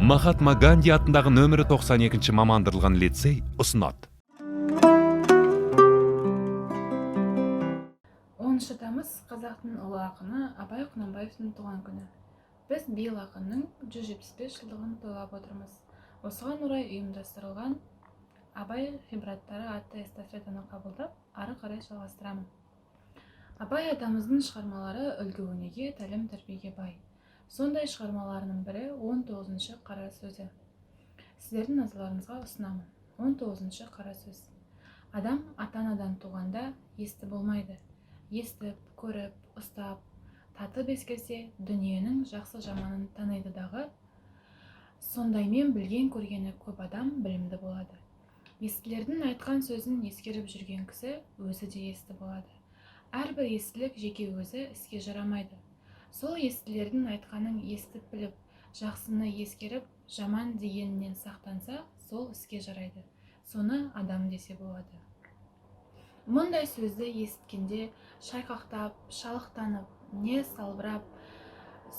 Махатма Ганди атындағы нөмірі 92-ші мамандырылған лицей ұсынады. 10 тамыз – қазақтың ұлы ақыны Абай Құнанбаевтың туған күні. Біз биыл ақынның 175 жылдығын тойлап отырмыз. Осыған орай ұйымдастырылған «Абай ғибраттары» атты эстафетаны қабылдап, ары қарай жалғастырамын. Абай атамыздың шығармалары үлгі өнеге, тәлім тәрбиеге бай. Сондай шығармаларының бірі – 19-шы қара сөзі. Сіздердің назарларыңызға ұсынамын. 19-шы қара сөз. Адам ата-анадан туғанда есті болмайды. Естіп, көріп, ұстап, татып ескерсе, дүниенің жақсы жаманын таниды дағы, сондаймен білген көргені көп адам білімді болады. Естілердің айтқан сөзін ескеріп жүрген кісі өзі де есті болады. Әрбір естілік жеке өзі іске жарамайды. Сол естілердің айтқанын естіп біліп, жақсыны ескеріп, жаман дегенінен сақтанса, сол іске жарайды. Соны адам десе болады. Мұндай сөзді есіткенде шайқақтап, шалықтанып, не салбырап,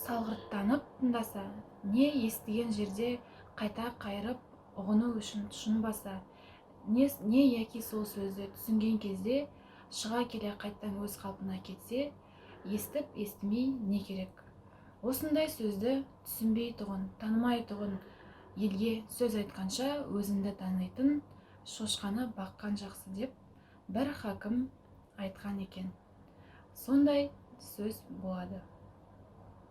салғырттанып тыңдаса, не естіген жерде қайта қайырып ұғыну үшін тұшынбаса, не яки сол сөзді түсінген кезде шыға келе қайттан өз қалпына кетсе, естіп естімей не керек? Осындай сөзді түсінбей тұғын, танымай тұғын елге сөз айтқанша, өзіңді танитын шошқаны баққан жақсы деп бір хакім айтқан екен. Сондай сөз болады.